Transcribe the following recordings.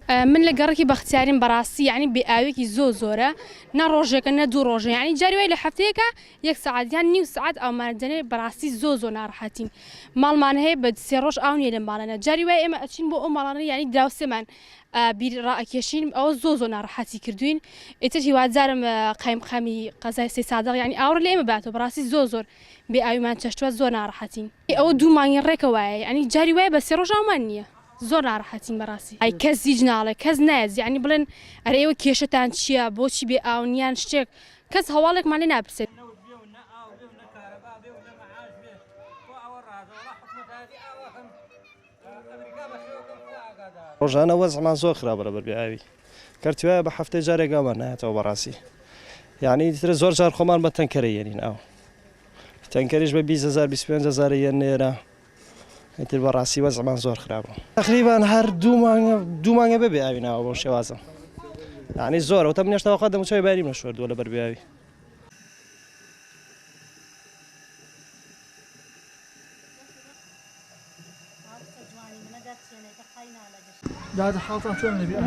من لە گەڕەکی بەختیاریم بەڕاستی یانی بێ ئاوێکی زۆ زۆرە نە ڕۆژێکە نە دوو ڕۆژە یانی جاری وای لە هەفتەیەکە یەک سەعات یان نیو سەعات ئاومان دەنێ بەڕاستی زۆ زۆ ناڕەحەتین ماڵمان هەیە بە سێ ڕۆژ ئاو نییە لە ماڵەنە جاری وای ئێمە ئەچین بۆ ئەو ماڵانە یانی دراوسێمان بیر ڕائەکێشین ئەوە زۆ زۆ ناڕەحەتی کردوین ئیتر هیوادارم قایمقامی قەزای سەیسادق یانی ئاوڕ لە ئێمە باتەوە بەڕاستی زۆ زۆر بێ ئاویمان چەشتوە زۆر ناڕەحەتین ئەوە دوو مانگی ڕێکە وایە یانی جاری وایە بە سێ ڕۆژ ئاومان نییە. زۆر ناڕەحەتین بەڕاستی. ئای کەس هیچ ناڵێ کەس نایەت یەعنی بڵێن ئەرێ ئێوە کێشەتان چیە بۆچی بێ ئاون یان شتێک کەس هەواڵێکمان لێ ناپرسێت. ڕۆژانە وەزعمان زۆر خراپە لەبەر بێ ئاوی کەرتی وایە بە هەفتەی جارێک ئاومان نایەتەوە بەڕاستی یعنی تر زۆر جار خۆمان بە تەنکەرە یەنین ئاو تەنکەریش بە 20 هزار 25 هزار یەن نێرە ئیتر بەڕاستی وەزعمان زۆر خراپە تقریبان هەر دوو مانگە دوو مانگە بەبێ ئاوی ناوە بەو شێوازە یعنی زۆرە وتم نێشتا وەخوا دەموچاوی باریم نەشۆردووە لەبەر بێ ئاوی.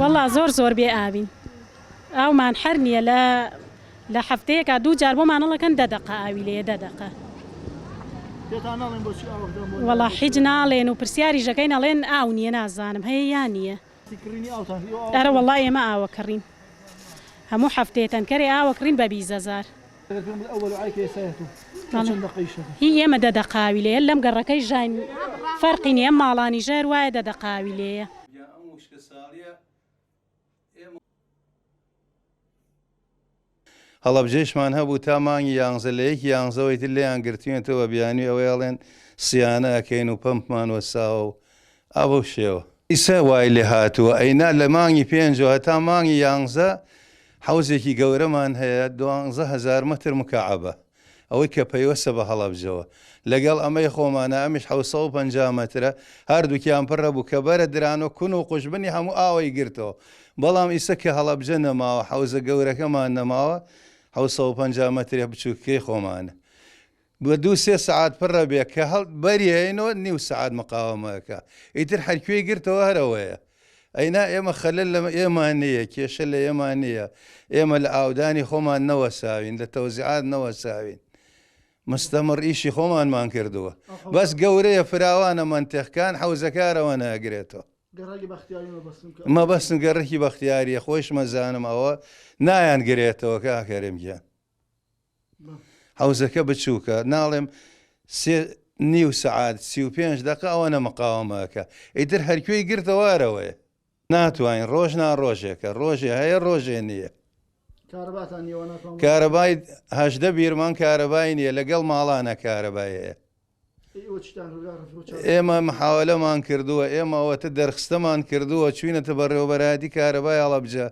وەڵا زۆر زۆر بێ ئاوین ئاومان حەر نییە لە لە هەفتەیەکا دوو جار بۆمان هەڵەکەن دە دەقە ئاوی لێیە دە دەقە. پێتان ناڵێن بۆچی ئاوەکتان بۆ وەڵا حیچ ناڵێن و پرسیاریش دەکەین ئەڵێن ئاو نییە نازانم هەیە یا نییە. کڕینی ئاوتان ئێوە ئاو ئەرە وەڵا ئێمە ئاوە کڕین هەموو هەفتەیە تەنکەرێ ئاوە کڕین بە بیست هەزار. ئەگەر پێم بڵێ ئەو بەلوعەی کە ئێستا هێتوو بۆ چەند دەقە ئیش دەکا؟ هی ئێمە دە دەقە ئاوی لێیە لەم گەڕەکەی ژاین فەرقی نییە ئەم ماڵانی ژێر وایە دە دەقە ئاوی لێیە. گیان ئەم وشکەساڵیە ئێمە. هەڵەبجەیشمان هەبوو تا مانگی یانزە لە یەکی یانزەوە ئیتر لێیان گرتوینەتەوە بە بیانوی ئەوەی ئەڵێن سیانە ئەکەین و پەمپمان وەستاوە و ئا بەو شێوە. ئیسە وای لێ هاتووە ئەینا لە مانگی پێنجەوە هەتا مانگی یانزە حەوزێکی گەورەمان هەیە 12 هەزار مەتر مکعبە ئەوەی کە پەیوەستە بە هەڵەبجەوە لەگەڵ ئەمەی خۆمانە ئەمیش 750 مەترە هەردووکیان پڕە بوو کە بەرە دران و کون و قوژبنی هەموو ئاوەی گرتەوە بەڵام ئیسە کە هەڵەبجە نەماوە حەوزە گەورەکەمان نەماوە 750 مەترە بچووکەکەی خۆمانە بە دوو سێ سەعات پڕە بێ کە هەڵ بەری هەینەوە نیو سەعات مقاوەمە ئەکا ئیتر هەرکوێی گرتەوە هەر ئەوەیە ئەینا ئێمە خەلەل لە ئێمە نییە کێشە لە ئێمە نییە ئێمە لە ئاودانی خۆمان نەوەساوین لە تەوزیعات نەوەساوین مستەمڕ ئیشی خۆمانمان کردووە بەس گەورەیە فراوانە مەنتیقکان حەوزەکارەوە ناگرێتەوە مەبەستم گەڕەکی بەختیاریە خۆیشمەزانم ئەوە نایان گرێتەوە کاک هەرێم گیان. حەوزەکە بچووکە ناڵێم سێ نیو سەعات 35 دقە ئەوەنە مقاومە ئەکا ئیتر هەرکوێی گرتەوە هەرەوەیە ناتوانین ڕۆژ نا ڕۆژێکە ڕۆژێ هەیە ڕۆژێ نییە کارەبای هەژدە بیرمان کارەبای نییە لەگەڵ ماڵانە کارەبای هەیە ئێمە محاوەلەمان کردووە، ئێمە ئەوەتە دەرخستەمان کردووە، چووینەتە بەڕێوەبەرایەتی کارەبای هەڵەبجە،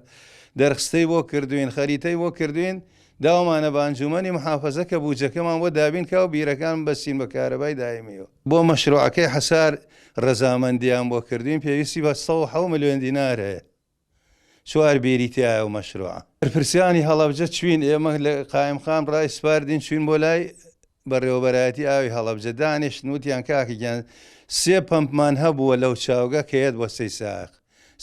دەرخستەی بۆ کردووین، خەریتەی بۆ کردووین، داومانە بە ئەنجوومەنی محافەزە کە بوجەکەمان بۆ دابین کا و بیرەکان ببەستین بە کارەبای دایمیەوە. بۆ مەشروعەکەی حەسار رەزامەندیان بۆ کردووین، پێویستی بە 107 ملیۆن دینار هەیە. چوار بیری تیایە و مەشروعە. بەرپرسانی هەڵەبجە چوین ئێمە لە قایمقام ڕای سپاردین چوین بۆ لای بەڕێوەبەرایەتی ئاوی هەڵەبجە دانیشتن وتیان کاکە گیان سێ پەمپمان هەبووە لەو چاوگە کە یەت بۆ سەی سایەق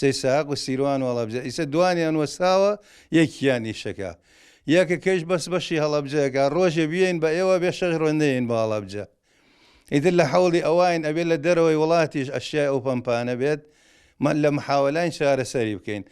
سەی سایەق و سیروان و هەڵەبجە ئیسە دوانیان وەستاوە یەکیان ئیشەکە یەکەکەیش بەس بەشی هەڵەبجەکە ڕۆژێ بیەین بە ئێوە بێ شەش ڕۆ نەیەین بۆ هەڵەبجە ئیتر لە حەوڵی ئەوەین ئەبێت لە دەرەوەی وڵاتیش ئەشیای ئەو پەمپانە بێت، لە محاوەلاین چارەسەری بکەین.